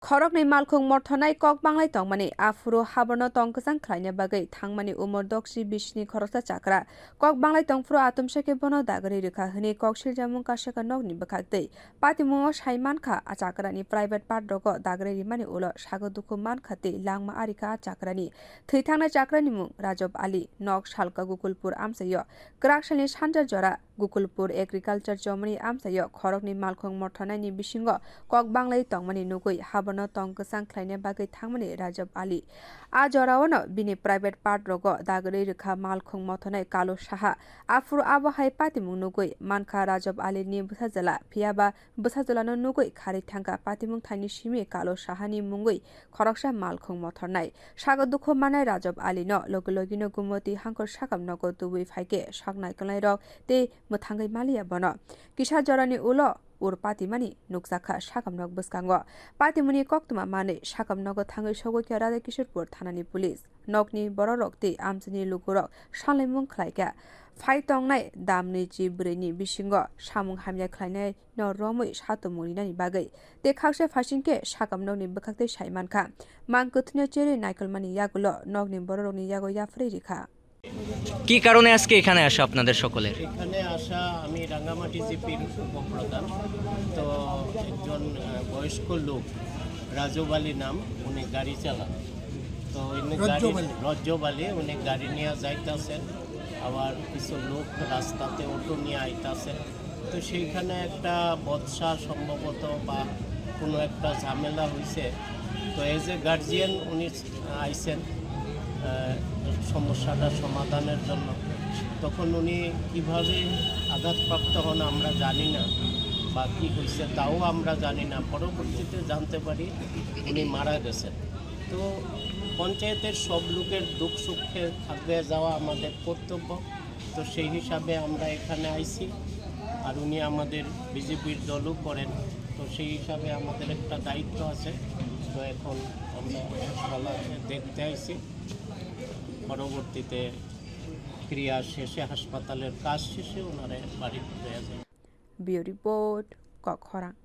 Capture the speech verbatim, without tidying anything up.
Khoroknwi malkhung morthornai kok banglai tongmani, aphuru haborno tong kwchang khlaina bagwi thangmani umor doksi bisini khoroksa chakra. Kok banglai tongphuru atumsa khe bono dagri rwkha hwnwi kok siljamung kasaka nokni bwkhaktwi. Patimungo sai mankha, a chakrani private part rogo dagri rimani ulo sago dukhu mankha tei langma arikha a chakrani. Thwi thangnai chakrani mung Rajab Ali, nok Salka Gokulpur amchaio. Kwrak salni sanja jora Gokulpur Agriculture chomani amchaio khoroknwi malkhung morthornaini bisingo kok banglai tongmani nugwi haborno tong kwchang khlaina bagwi thangmani Rajab Ali. A joraono bini private part rogo dagri rwkha malkhung morthornai Kalu Saha. Aphuru abo hai patimung nugwi mankha Rajab Alini bwsajwla, phiyaba bwsajwlano nugwi kharwi thangkha patimung thaini simi Kalu Sahani mungwi khoroksa malkhung morthornai. Sago dukhu manai Rajab Alino logi logino Gumoti hangkor sakam nogo tubui phaikhe sak naikolnairok tei mwthangwi maliya bono. Kisa jorani ulo ur patimani nukjakha sakamrok bwskango. Patimungni koktwma manwi sakam nogo thangwi sogwi kha Radha Kishorpur thanani police. Nokni bororok tei amchaini lugurok sanlaimung khlaikha. Phai tongnai damni chi bwrwini bisingo samung hamya khlainaino romwi satumung rinani bagwi tei khaksa phaisingkhe sakam nokni bwkhaktwi sai mankha. Mang kwthwino cherwi naikolmani yagulo nokni bororokni yago yapharwi rikha. কি কারণে আজকে এখানে আসা আপনাদের সকলের? এখানে আসা আমি রাঙামাটি জিপির উপপ্রধান। তো একজন, আহ, বয়স্ক লোক, রাজব আলী নাম, উনি গাড়ি চালান। তো উনি গাড়ি, রজ্জব আলী। রজ্জব আলী, উনি গাড়ি নিয়ে যাইতাছেন। আবার কিছু লোক রাস্তাতে অটো নিয়ে আইতাছে। তো সেইখানে একটা বচসা সম্ভবত বা কোনো একটা ঝামেলা হইছে। তো as a guardian উনি আইছেন, আহ, সমস্যাটা সমাধানের জন্য। তখন উনি কিভাবে আঘাতপ্রাপ্ত হন আমরা জানি না, বা কি হইছে তাও আমরা জানি না। পরবর্তীতে জানতে পারি উনি মারা গেছেন। তো পঞ্চায়েতের সব লোকের দুঃখ সুখে থাকবে যাওয়া আমাদের কর্তব্য। তো সেই হিসাবে আমরা এখানে আইছি, আর উনি আমাদের বিজেপির দলও করেন। তো সেই হিসাবে আমাদের একটা দায়িত্ব আছে। তো এখন আমরা হাসপাতালে দেখতে আইছি, পরবর্তীতে ক্রিয়া শেষে, হাসপাতালের কাজ শেষে ওনারা বাড়ি ফিরে যাবেন। Bureau Report, Kokhorang.